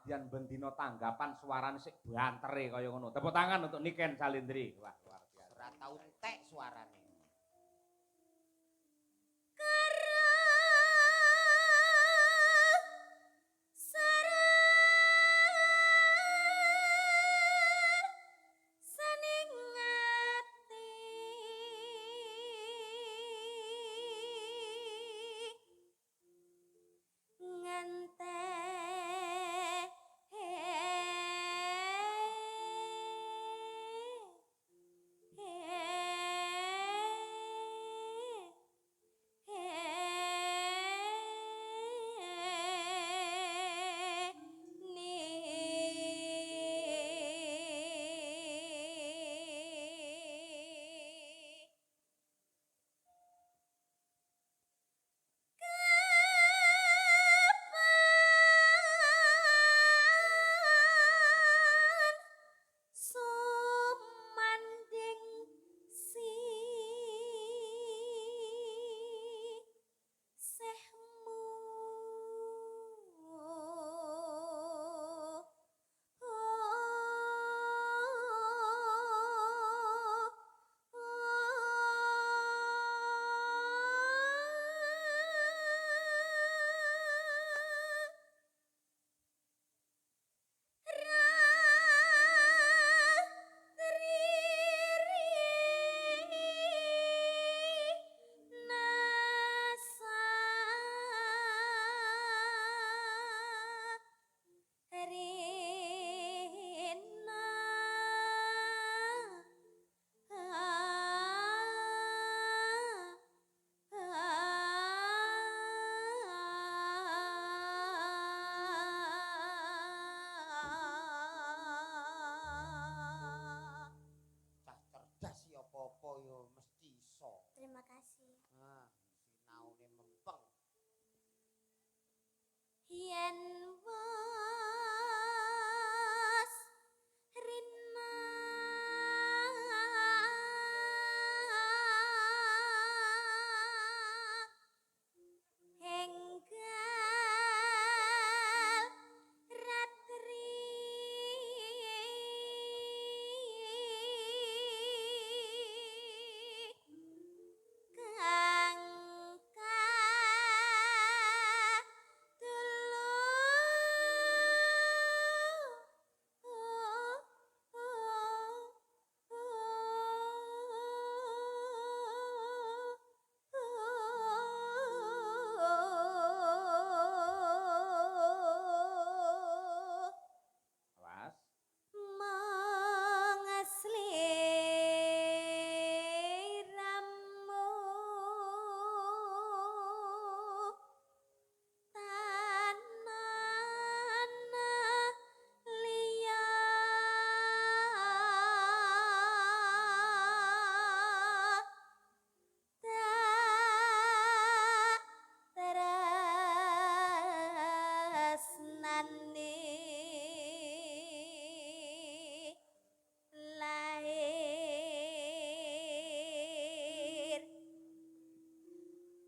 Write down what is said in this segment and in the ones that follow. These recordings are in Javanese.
Senadyan bendina tanggapan suarane sik bantere kaya ngono. Tepuk tangan untuk Niken Salindri. Wah, luar biasa. Ora tau entek suarane. Terima kasih. Ah, sinaune mempeng. Yen wis rina enggal ratri kang Was. Mengesliramu tanana liya tak tresnani lahir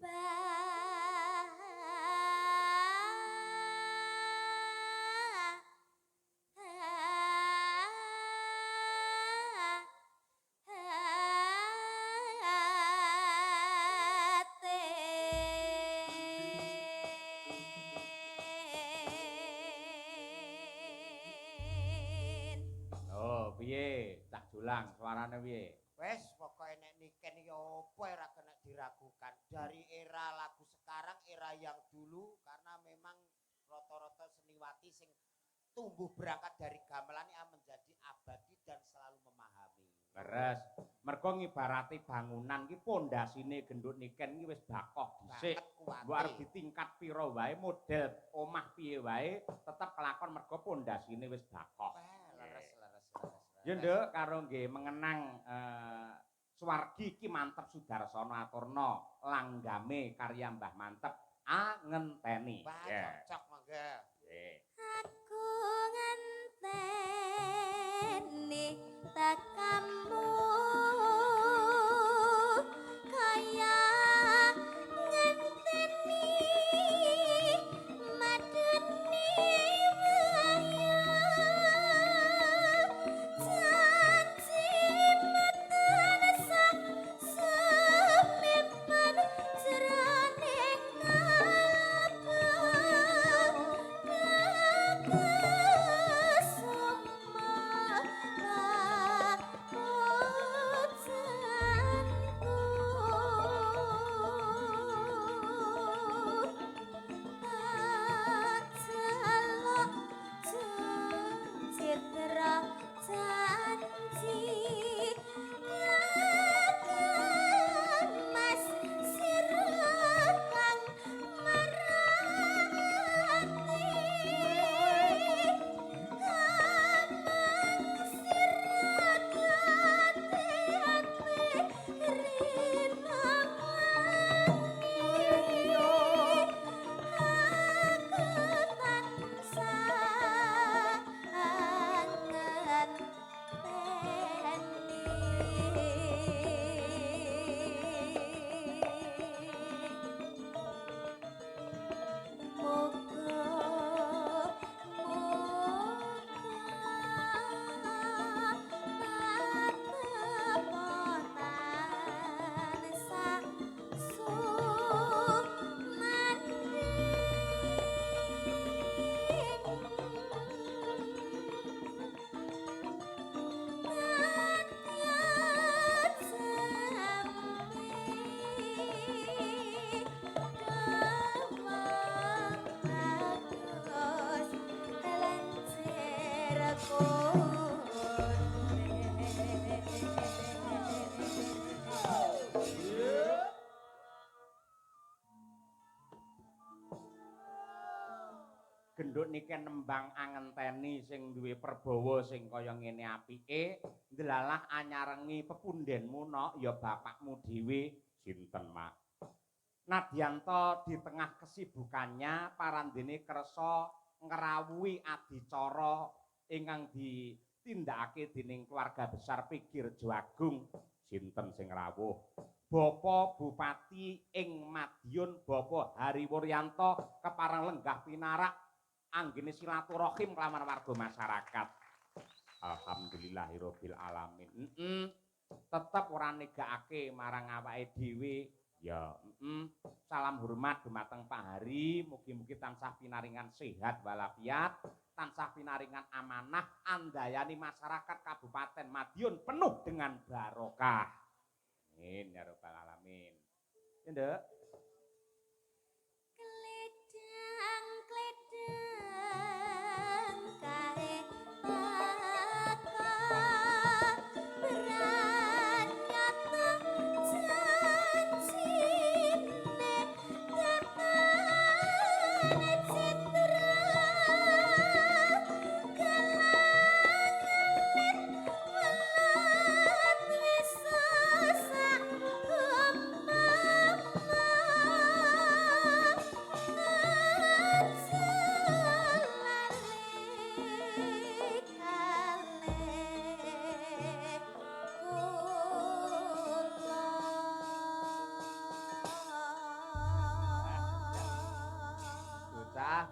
batin. Oh, piye? Cak Julang suarane piye? Wes pokoke nek Niken iki apa ora kena diragukan. Dari era lagu sekarang, era yang dulu, karena memang rata-rata seniwati sing tumbuh berangkat dari gamelan ini menjadi abadi dan selalu memahami. Leres. Mergo ngibarati bangunan ki pondasine gendut Niken ki wis bakoh dhisik. Banget kuwate. Mbok arep ditingkat pira wae, model omah piye wae, tetep kelakon mergo pondasine wis bakoh. Wah, leres leres leres. Ya Nduk, karo nggih mengenang swargi Ki Manteb Sudarsana aturna langgame karya Mbah Manteb A ngenteni. Wah, Ya. cocok mangga. Nggih. Aku ngenteni tekamu kaya ngenteni madune wae. Nduk Niken nembang angenteni sing duwe perbawa sing kaya ngene apike, ndelalah anyarengi pepundenmu nok ya bapakmu dhewe. Sinten, Mak? Nadyanto di tengah kesibukannya parandene kersa ngrawuhi adicara ingkang ditindakake dening keluarga besar PG Rejo Agung. Sinten sing rawuh? Bapak Bupati ing Madiun, Bapak Hari Wuryanto, kepareng lenggah pinarak anggene silaturahim kelawan warga masyarakat. Alhamdulillahirabbil alamin. Tetep ora negakake marang awake dhewe. Ya, Salam hormat dumateng Pak Hari, mugi-mugi tansah pinaringan sehat walafiat, tansah pinaringan amanah andayani masyarakat Kabupaten Madiun penuh dengan barokah. Amin ya rabbal alamin. Ya, Nduk. Kledang kledang kae teka branyata janjine tetane citra galang alit welat wis sak umama. Aja lali kalih kula. Bocah,